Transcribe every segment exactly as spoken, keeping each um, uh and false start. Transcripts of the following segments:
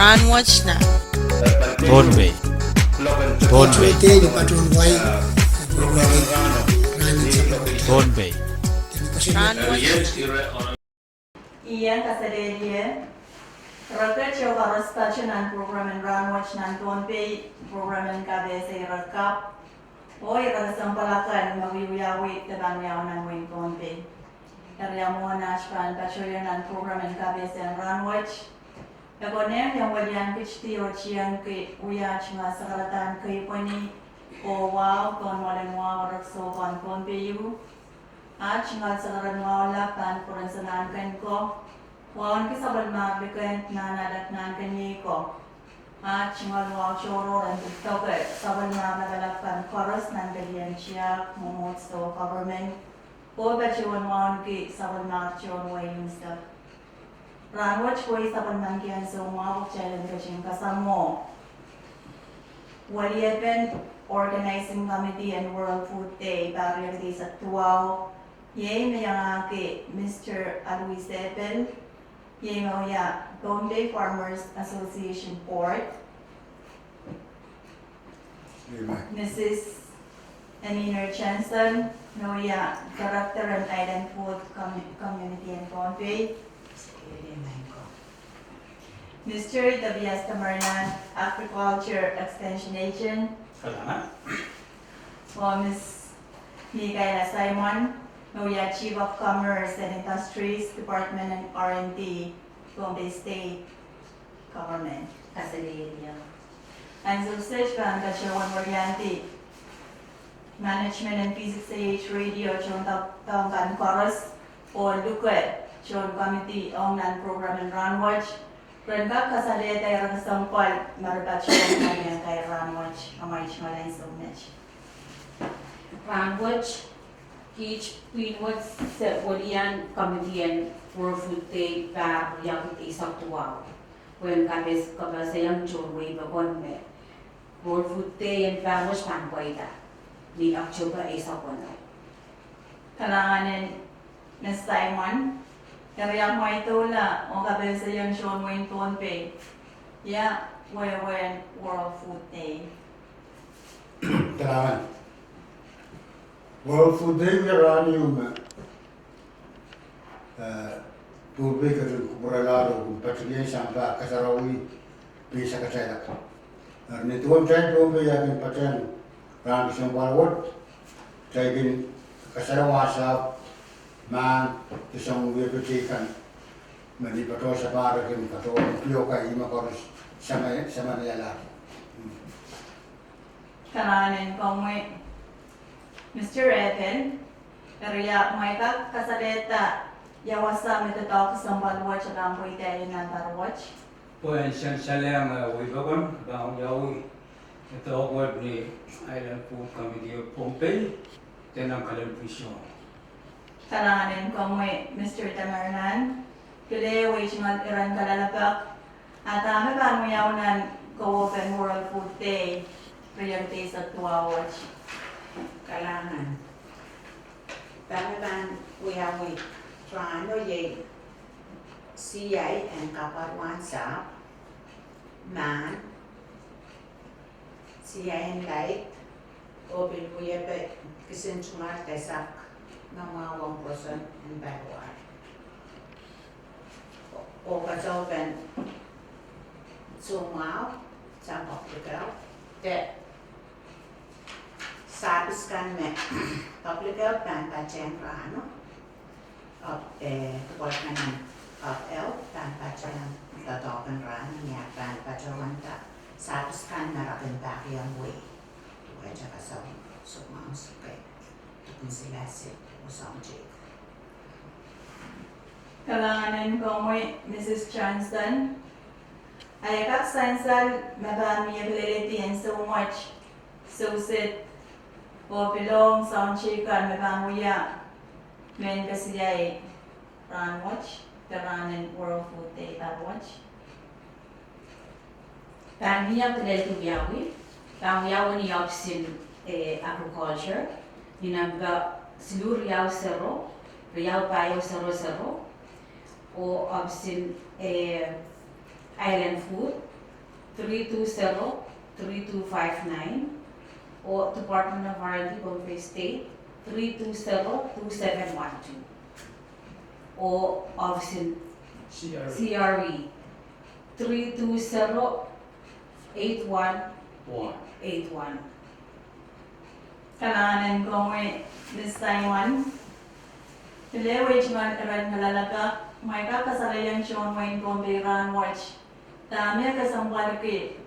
Rahnwet nan Pohnpei. Pohnpei. Pohnpei. Rahnwet. Ien kasalehdi ie, reket oh koaros patoh nan program en Rahnwet nan Pohnpei, program en kapehse ire kapw, oh ire kesempwal akan me wiewiawi de pahn wiawi nan wehin Pohnpei. Eri ia mwomwen aht pahn patohio nan program en kapehse en rahnwet, e konehng iang welian kit di oh tiengki wia aht ngal sakaradahn keipweni oh wahu pohn mwoalen wahu erekiso pahn Pohnpei ieu. Aht ngal sakaradahn wahu lap pahn pwurehng nahnken ko, wauneki sapwellimar likend nan alap nahnken iei ko. Aht ngal wahu tohrohr en pil doke sapwellimar lapalap kan koaros nan pelien tiahk, mwomwohdiso, government, oh patohwan wauneki sapwellimar tohn wehi unsek. Rahnwet wehi sapwellimaniki ansou mwahu pwe kitail en ketin kasamwo weliepen Organizing Committee en World Food Day pahr riekid eisek duwau, iei me iangahki Mister Alois Epel, iei me wia Pohnpei Farmers Association Board, Missus Eminer Johnson, me wia Director en Island Food Com-, Community en Pohnpei, Mister Tobias Tamerlan, Agriculture Extension Agent, oh Miss Michaela Simon, me wia Chief of Commerce and Industries, Department en R and D, Pohnpei State Government. Ansou wet pahn patohwan weliandi management en V six A H radio, tohn doadoahk kan koaros, oh luke tohn committee ong nan program en rahnwet, ren kak kasalehda ire kesempwal me re patohwan wiawi nan kair rahnwet. Amwail tungoal ansou met. Rahnwet kiht pwihn wet se welian committee en World Food Day pahr riekid eisek duwau, pwehn kapehse, kapehsehiong tohn wehi pokon me World Food Day en pahr wet pahn pweida ni October eisek weneu. Kalahngan en Miss Simon, eri ahmw mweidohla oh kapehsehiong tohn wehin Pohnpei ia wehwehn World Food Day. Kalahngan. World Food Day wia rahn ieu me Pohnpei ketin kupwuralahr oh kin patohwan sampah kasarawi pil sakatailak. Eri ni duwen kitail Pohnpei ia kin patehng rahn kesempwal wet, kitail kin kasale wasa mahn de soangen wiepe teikan me ni patohwan sapahrki katohwan pioka ihme koaros samanialahr. Kalahngan en komwi, Mister Epel, eri ia mwein kak kasalehda ia wasa me doadoahk kesempwal wet pahn pweida nan pahr wet? Pwehn sansalehiong wehi pokon pahn wiawi doadoahk wet ni Island Food Committee of Pohnpei, de nan kalen pwiso. Kalahngan en komwi, Mister Tamerlan, pil ehu tungoal iren kalelapak, a dahme pahn wiawi nan kawehwepen World Food Day riekid eisek duwau wet? Kalahngan. Dahme pahn wiawi rahno iei siai en kapwarwahn sahpw, mahn, siai en laid, oh pil wiepe kisin tungoal de sahpw me mwahu ong pwoson en paliwar, oh kasaupen soumwahu sang public health de service kan me public health pahn patehng rahno, eh, Department of Health pahn patehng doadoahk en rahno ni ah pahn patohwanda service kan me re kin pakiong wehi. Duwehte kasaupen soumwahu, soke, dukin silasil oh sounteiko. Kalahngan en komwi, Missus Johnson. A e kak sansal me pahn mie kilelehdi en soumwet, souset, oh pil ong sounteiko me pahn wia mehn kesiai rahn wet, de rahn en World Food Day pahr wet? Pahn mie kileldi wiawi, pahn wiawi ni ohpis en, eh, Agriculture, ni namba siluh riau sero, riau pahieu sero sero, oh ohpis en, eh, Island Food, three two zero three two five nine, oh Department of R and D, Pohnpei State, three two zero two seven one two, oh Office in C R E, three two zero eight one eight one. Kalahngan en komwi, Miss Simon. Pil ehu tungoal irair en kalelapak, ma I kak kasalehiong tohn wehin Pohnpei rahnwet dahme kesempwalki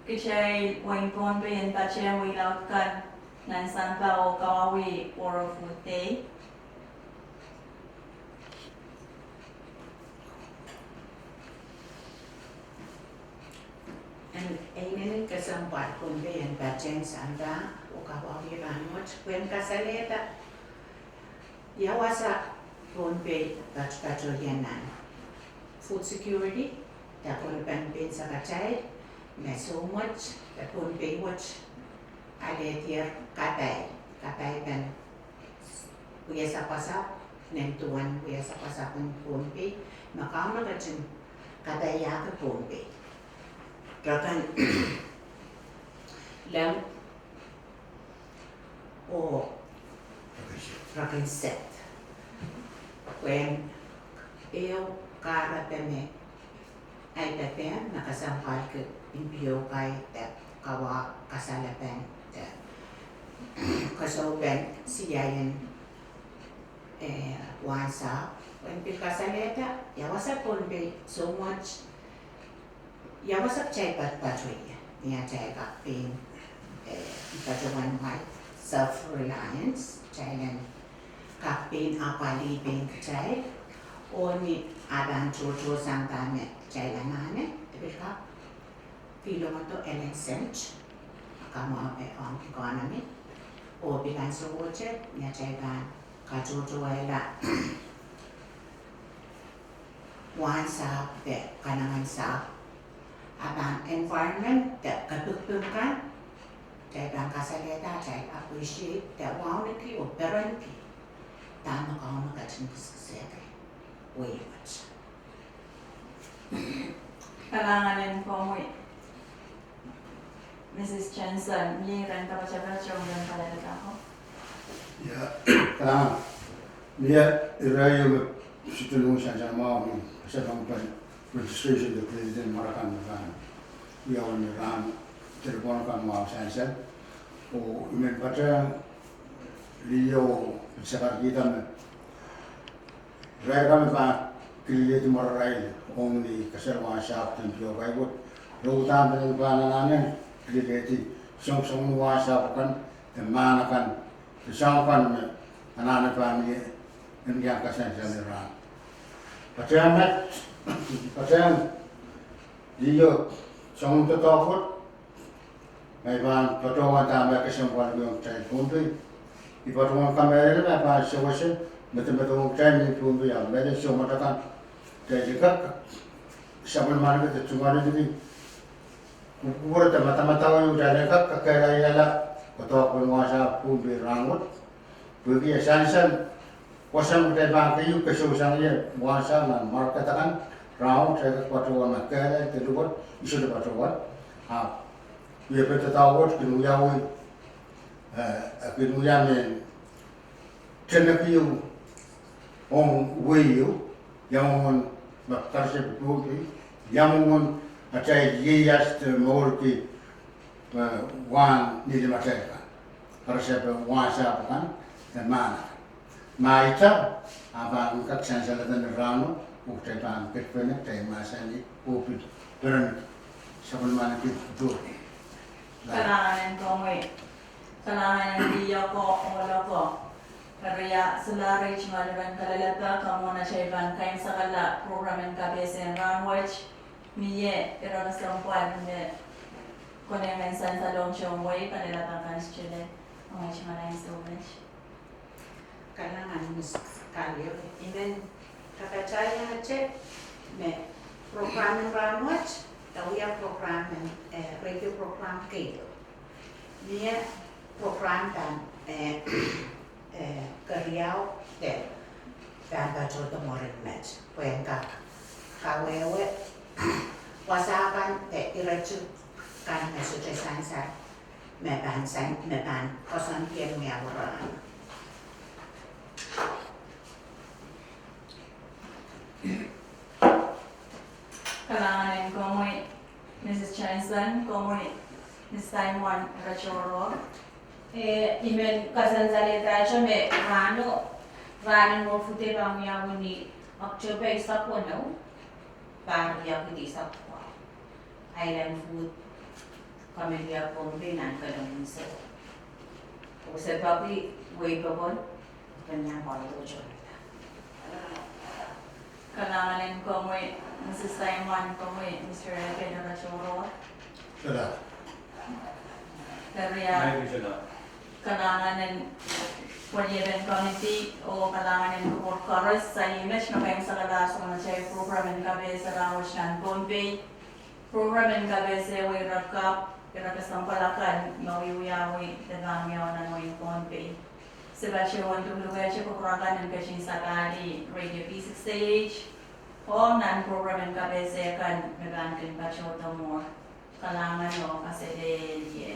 kitail wehin Pohnpei en patehng wei laud kan nan sampah oh kawauwih World Food Day. En, e inenen kesempwal Pohnpei en patehng sampah oh kawauwih rahnwet, pwehn kasalehda ia wasa Pohnpei patopatohie nan food security, de kolupen pein sakatail, me soumwet, de Pohnpei wet alehdier kapai, kapaipen wia sapwasapw, nen duwen wia sapwasapwen Pohnpei, me Kauno ketin kapaiahki Pohnpei. Re kin lem oh re kin sehd. Pwehn ehu kahrepe me ahi pepehm me kesempwalki impiokai de kawa kasalepen de kesempwalpen siain, eh, wahnsahpw. Pwehn pil kasalehda ia wasa Pohnpei soumwet, ia wasa kitail patopatohie, ni atail kak pein, eh, patohwan self-reliance, kitail en kak pein apwalih pein kitail, oh ni ah pahn tohtohsang dahme kitail anahne, de pil kak pilongodo elen sent, kamwahupe ong economy, oh pil ansowohte ni atail pahn katohtohwehla wahnsahpw de kanengen sahpw, ah pahn environment de kapikipik kan, kitail pahn kasalehda atail appreciate de wauneki oh perenki dahme Kauno ketin kiskisehki wei wet. Kalahngan en komwi, Mrs Johnson, mie irair en kapatapat ong irair en kalelapak? Ia, kalahngan. Mie irair me sohte nohn sansal mwahu, me se pahn pahn registration de clearing marakan me pahn wiawi ni rahn, telephone kan mwahu sansal. Oh I men patehng liho pil sakarkihda me irair kan me pahn kilelehdi mwararail ong ni kesempwal wahnsahpw de impiokai wet, re uhdahn pahn anahne kilelehdi soangsoangen wahnsahpw kan de mahn akan de soahng kan me anahne pahn mie en iang kasansal ni rahn. Patehng met, patehng liho soangen doadoahk wet, ma I pahn patohwan dahme kesempwalki ong kitail Pohnpei, I patohwan kamehlele ma I pahn sewese medemedewe ong kitail mehn Pohnpei, ah mehlel soumwet akan, kitail kak, sapwellimaniki de tungoaleniki kupwure de madamadau ieu kitail en kak kakehlailala doadoahk en wahnsahpw Pohnpei rahnwet. Pwehki e sansal wasa me kitail pahn keieu keseusang ie wahnsahpw nan market akan rahnwet, kitail kak patohwan ma kehlail de luwet, I sohte patohwan. Ahpw wiepen doadoahk wet kin wiawi, eh, kin wia mehn tenek ieu ong wehi ieu, ia mwomwen me karesepe Pohnpei, ia mwomwen atail ieias de mourki, eh, wahn ngilimatail kan, karesepe wahnsahpw kan de mahn akan. Ma ihte, ah pahn kak sansalada ni rahno, oh kitail pahn kedpene, kitail mahsanih oh pil perenki. Sapwellimaniki. Kalahngan en komwi. Kalahngan en liho ko, ohl ko. Eri ia solahr tungoal irair en kalelapak, kamwo atail pahn kaimwisekala program en kapehse en rahnwet. Mie irair kesempwal me konehng en sansalohng tohn wehi, kalelapak kan sitele, amwail tungoal ansou met. Kalahngan Miss Kaleo, I men kapatahiengete me program en rahnwet e wia program en, eh, radio program keieu. Mie program pahn, eh, eh, keriau de pahn patohdo mwurin met pwehn kak kawehwe wasa kan de Ire tu kan me sohte sansal me pahn san, me pahn koasoandi en wiawi rahn. Kalahngan en komwi, Mrs Chancellor, komwi, Mrs Simon Rachoro. Eh, I men kasansalehda me rahno, rahn en Mwohd Fute pahn wiawi ni October eisek weneu, pahr riekid eisek duwau. Island Food Committee of Pohnpei nan Kelen Unsek. Oh se peki wehi pokon, pwe nan pali ojo. Kalahngan en komwi, Mrs Simon, komwi, Mr Eben Rachoro. Kalahngan. Eri, kalahngan en pweliepen committee oh kalahngan en kupwur koaros. Sai met me kaimwisekala soangen atail program en kapehse rahnwet nan Pohnpei. Program en kapehse wei ire kapw, ire kesempwal akan me wiewiawi de pahn wiawi nan wehin Pohnpei. Se patohwan luhlukehte kupwur akan en ketin sakali Radio V six A H ong nan program en kapehse kan me pahn kin patohdo mwuhr. Kalahngan oh kaselehlie.